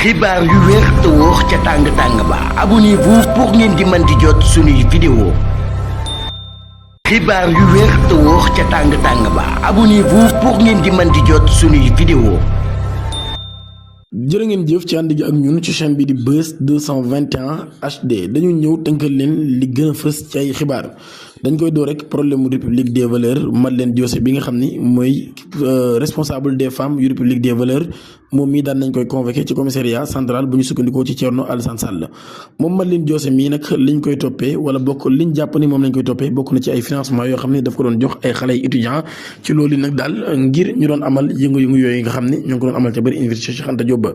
xibaar yu wér te wóor ca tàng-tàng ba abonnez-vous pour ngeen di mën di jot suñuy vidéo xibaar yu wér te wóor ca tàng-tàng ba abonnez-vous pour ngeen di mën di jot suñuy vidéo. jërë ngeen jëf ci ànd gi ak ñun ci chaîne bi di Buzz 221 HD dañu ñëw tënkal leen li gën a fës ci ay xibaar dañ koy door rek problème mu République des valeurs Madeleine Diocé bi nga xam ni mooy responsable des femmes yu République des valeurs moom mii daan nañ koy convoqué ci commissariat central bu ñu sukkandikoo ci Thierno Alassane Sall moom Madeleine Diocé mii nag liñ koy toppee wala bokk liñ jàpp ni moom lañ koy toppee bokk na ci ay financement yoo xam ne daf ko doon jox ay xale étudiants ci loolu nag daal ngir ñu doon amal yëngu-yëngu yooyu nga xam ne ñoo ngi ko doon amal ca bëri université Cheikh Anta Diop ba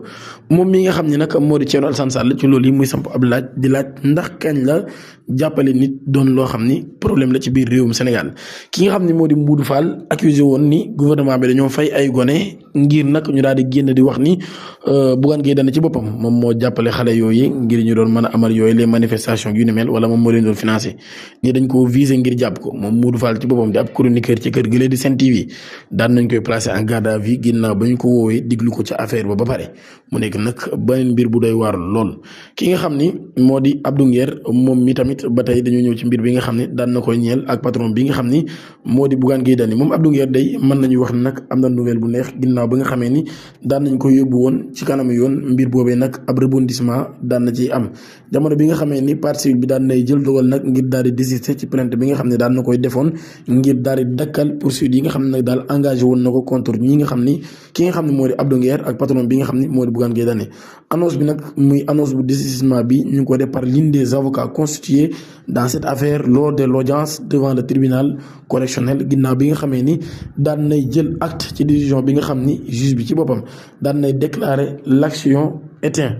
moom mii nga xam ne nag moo di Thierno Alassane Sall ci loolu yi muy samp ab laaj di laaj ndax kañ la jàppale nit doon loo xam ni problème la ci biir réewum Sénégal ki nga xam ne moo di Mboudou Fall accusé woon ni gouvernement bi dañoo fay ay gone ngir nag ñu daal di génn di wax ni Bougane Gueye Dany ci boppam moom moo jàppale xale yooyu ngir ñu doon mën a amal yooyu les manifestations yu ni mel wala moom moo leen doon financé ni dañ koo visé ngir jàpp ko moom Mboudou Fall ci boppam di ab chroniqueur ci kër gi di Sen TV daan nañ koy placé en garde à vue ginnaaw ba ñu ko woowee diglu ko ca affaire ba pare mu nekk nag beneen mbir bu doy waar lool ki nga xam ni moo di Abdou Nguer moom mi tamit ba tey dañoo ñëw ci mbir bi nga xam ne daan na koy ñeel ak patron bi nga xam ni moo di Bougane Gueye Dany moom Abdou Nguer day mën nañu wax nag am na nouvelle bu neex ginnaaw ba nga xamee ni daan nañ ko yóbbu woon ci kanamu yoon mbir boobee nag ab rebondissement daan na ciy am jamono bi nga xamee ni partie civile bi daan nay jël dogal nag ngir daal di désister ci plainte bi nga xam ne daan na koy defoon ngir daal di dakkal poursuite yi nga xam ne nag daal engagé woon na ko contre ñi nga xam ni ki nga xam ne moo di Abdou Nguer ak patron bi nga xam ni moo di Bougane Gueye Dany annonce bi nag muy annonce bu désistement bi ñu ngi ko def par l'une des avocats constitués dans cette affaire lors de l'audience devant le tribunal correctionnel ginnaaw bi nga xamee ni daan nay jël acte ci décision bi nga xam ni juge bi ci boppam daan nay déclarer l'action éteinte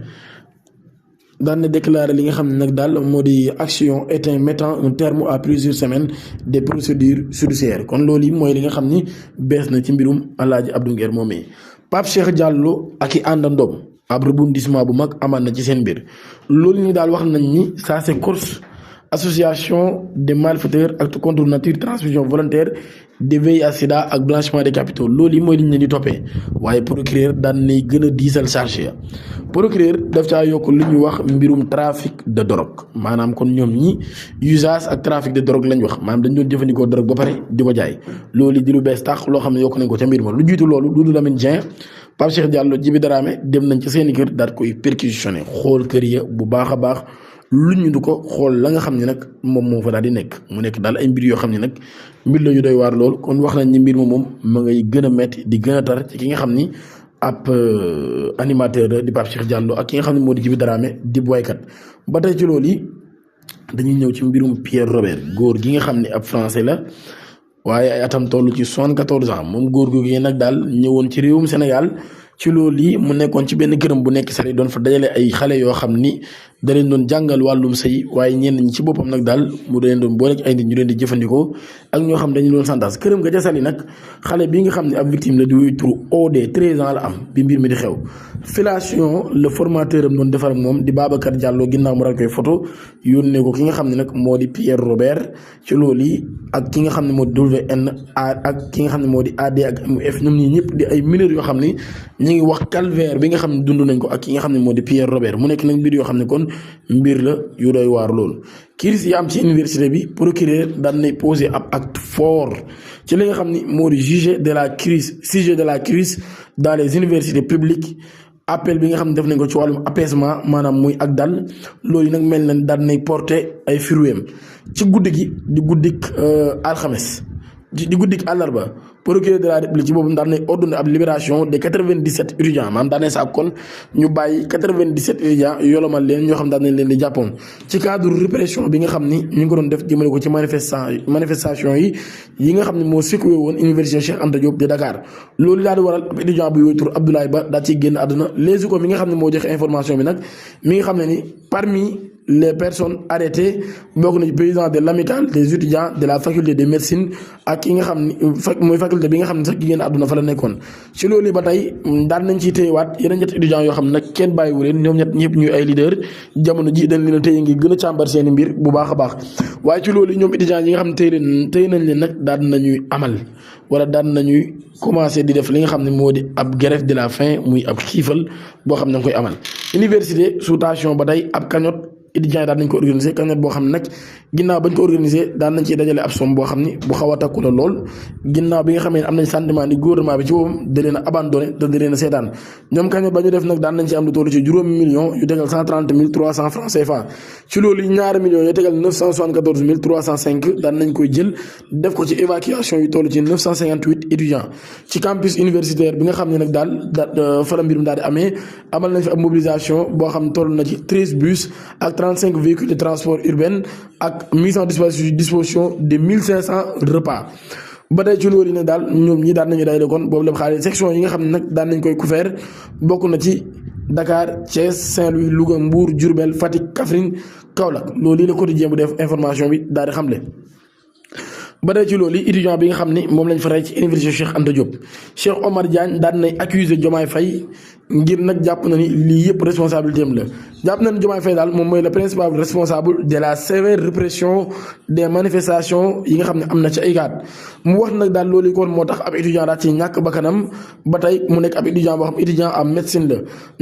daan na déclarer li nga xam ne nag daal moo di action éteinte mettant un terme à plusieurs semaines des procédures judiciaires kon loolu yi mooy li nga xam ni bees na ci mbirum Alaaji Abdou Nguer moomee Pape Cheikh Diallo ak i àndandoom ab rebondissement bu mag amaan na ci seen mbir loolu ni daal wax nañ ni ça c'est course association des malfaiteurs acte contre nature transfusion volontaire de VIH sida ak blanchiment des capitaux loolu yi mooy li ñu leen di toppee waaye procureur daan nay gën a diisal charge ya procureur daf caa yokk li ñuy wax mbirum trafic de drogue maanaam kon ñoom ñi usage ak trafic de drogue lañ wax maanaam dañ doon jëfandikoo drogue ba pare di ko jaay loolu di lu bees tax loo xam ne yokk nañ ko ca mbir ma lu jiitu loolu Doudou Lamine Dieng Pape Cheikh Diallo Djibi Dramé dem nañ ca seeni kër daal koy perquisitionné xool kër ya bu baax a baax lu ñu du ko xool la nga xam ne nag moom moo fa daal di nekk mu nekk daal ay mbir yoo xam ne nag mbir la ñu doy waar lool kon wax nañ ni mbir moom ma ngay gën a metti di gën a tar ci ki nga xam ni ab animateur di Pape Cheikh Diallo ak ki nga xam ne moo di Djibi Dramé di boykat ba tey ci loolu yi dañuy ñëw ci mbirum Pierre Robert góor gi nga xam ne ab français la waaye ay atam toll ci 74 ans moom góor googu nag daal ñëwoon ci réewum Sénégal ci loolu yi mu nekkoon ci benn këram bu nekk sari doon fa dajale ay xale yoo xam ni da leen doon jàngal wàllum sëy waaye ñenn ñi ci boppam nag daal mu da leen doon boole ay nit ñu leen di jëfandikoo ak ñoo xam dañu doon santas këram nga ca sali nag xale bi nga xam ne ab victime la di wuy turu OD 13 ans la am bi mbir mi di xew fellation le formateur am doon defar ak moom di Babacar Diallo ginnaaw mu daal koy photo yónnee ko ki nga xam ne nag moo di Pierre Robert ci loolu yi ak ki nga xam ne moo di WNA ak ki nga xam ne moo di AD ak MF ñoom ñi ñëpp di ay mineurs yoo xam ni ñu ngi wax calvaire bi nga xam ne dund nañ ko ak ki nga xam ne moo di Pierre Robert mu nekk nag mbir yoo xam ne kon mbir la yu doy waar loolu crise yi am ci université bi procureur daan nay posé ab acte fort ci li nga xam ni moo di sujet de la crise dans les universités publiques appel bi nga xam ne def nañ ko ci wàllum apaisement maanaam muy ak dal loolu nag mel na daan nay porté ay firweem ci guddi gi di guddik alxames di guddik àllarba procureur de la république ci boobu daan nay ordonné ab libération de 97 étudiants maanaam daan nay saak kon ñu bàyyi 97 étudiants yolomal leen ñoo xam daan nañ leen di jàppoon ci cadre répression bi nga xam ni ñu ngi ko doon def jëmale ko ci manifestation yi nga xam ne moo secoué woon université Cheikh Anta Diop de Dakar loolu daal di waral ab étudiant bu yooyu tur Abdoulaye Ba daal ciy génn àdduna Les Échos mi nga xam ne moo joxe information bi nag mi nga xam ne ni parmi les personnes arrêtées bokk na ci président de l'amicale des étudiants de la faculté de médecine ak ki nga xam ni mooy faculté bi nga xam ne sax jigéen àdduna fa la nekkoon. ci loolu ba tey daan nañ ciy téyewaat yeneen ñetti étudiants yoo xam ne nag kenn bàyyiwu leen ñoom ñëpp ñuy ay leader jamono ji dañ leen a téye ngir gën a càmbar seeni mbir bu baax a baax. waaye ci loolu ñoom étudiants yi nga xam ne téye nañ leen nag daan nañuy amal wala daan nañuy commencé di def li nga xam ne moo di ab grève de la faim muy ab xiifal boo xam ne nga koy amal. université sous tension ba tey ab cagnotte étudiants yi daan nañ ko organiser cagnotte boo xam ne nag ginnaaw bañ ko organiser daan nañ ciy dajale ab somme boo xam ni bu xaw a takku la lool ginnaaw bi nga xamee ne am nañ sentiment ni gouvernement bi ci boppam da leen a abandonné te da leen a seetaan ñoom cagnotte ba ñu def nag daan nañ ci am lu toll ci juróomi millions yu tegal 130 300 francs CFA ci loolu ñaari millions yu tegal 974 305 daan nañ koy jël def ko ci évacuation yu toll ci 958 étudiants ci campus universitaire bi nga xam ne nag daal fa la mbir mi daal di amee amal nañ fi ab mobilisation boo xam ne toll na ci 13 bus ak 35 véhicules de transport urbain ak mise en disposition de 1500 repas. ba tey ci loolu ne daal ñoom ñi daan nañu dajale kon boobu lépp xaalis section yi nga xam ne nag daan nañ koy couvert bokk na ci Dakar Thiès Saint-Louis Louga Mbour Diourbel Fatick Kaffrine Kaolack loolu yi la quotidien bu def information bi daal di xamle. ba tey ci loolu étudiant bi nga xam ne moom lañ fa rey ci université Cheikh Anta Diop Cheikh Omar Diagne daan nay accusé Diomaye Faye ngir nag jàpp na ni lii yëpp responsabilité am la jàpp na ni Diomaye Faye daal moom mooy le principal responsable de la sévère répression des manifestations yi nga xam ne am na ci ICAT mu wax nag daal loolu kon moo tax ab étudiant daal ci ñàkk bakkanam ba tey mu nekk ab étudiant boo xam étudiant en médecine la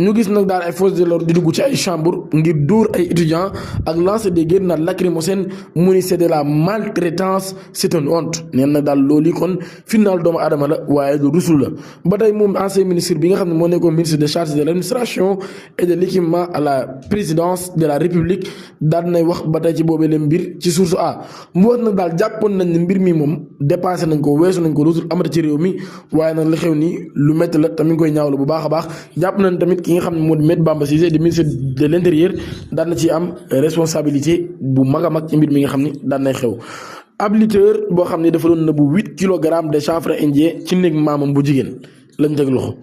ñu gis nag daal ay forces de l'ordre di dugg ci ay chambre ngir dóor ay étudiants ak lancer des grenades lacrymogènes mu ni c'est de la maltraitance c'est une honte neen nag daal loolu kon final doomu aadama la waaye lu rusul la ba tey moom ancien ministre bi nga xam ne moo nekkoon ministre de charge de l'administration et de l'équipement à la présidence de la république daal nay wax ba tey ci boobee leen mbir ci source A mu wax nag daal jàppoon nañ ne mbir mi moom dépassé nañ ko weesu nañ ko rusul amata ci réew mi waaye nag li xew nii lu métti la tamit koy ñaawlu bu baax a baax jàpp nañ tamit ki nga xam ne moo di Maître Bamba Cissé di ministre de l'intérieur daan na ci am responsabilité bu mag a mag ci mbir mi nga xam ni daan nay xew. ab lutteur boo xam ne dafa doon nëbbu 8 kilogrammes de chanvre indien ci néeg maamam bu jigéen lañ teg loxo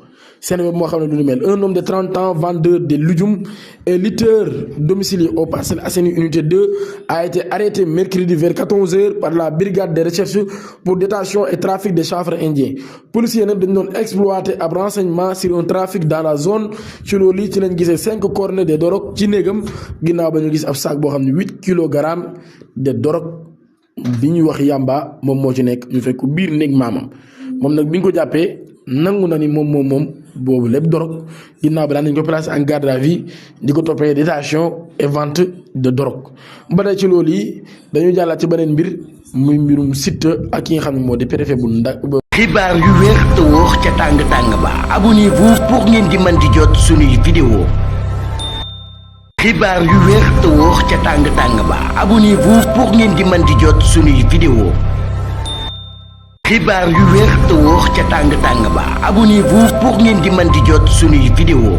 Sénégal moo xam ne du ñu mel un homme de 30 ans vendeur de légumes et lutteur domicilié au Parcelles Assainies unité 2 a été arrêté mercredi vers 14h par la brigade de recherche pour détention et trafic de chanvre indien policiers nag dañ doon exploiter ab renseignement sur un trafic dans la zone ci loolu ci lañ gisee 5 cornets de drogue ci néegam ginnaaw ba ñu gis ab sac boo xam ne 8 kilogrammes de drogue bi ñuy wax yamba moom moo ci nekk ñu fekk biir néeg maamam moom nag bi ñu ko jàppee nangu na ni moom boobu lépp drogue ginnaaw bi daan nañ ko placer en garde à vue di ko toppee détention et vente de drogue ba tey ci loolu yi dañu jàllaat ci beneen mbir muy mbirum Siteu ak ki nga xam ne moo di préfet bu xibaar yu wér te wóor ca tàng-tàng ba abonnez-vous pour ngeen di mën di jot suñuy vidéo xibaar yu wér te wóor ca tàng-tàng ba abonnez-vous pour ngeen di mën di jot suñuy vidéo xibaar yu wér te wóor ca tàng-tàng ba abonnez-vous pour ngeen di mën di jot suñuy vidéo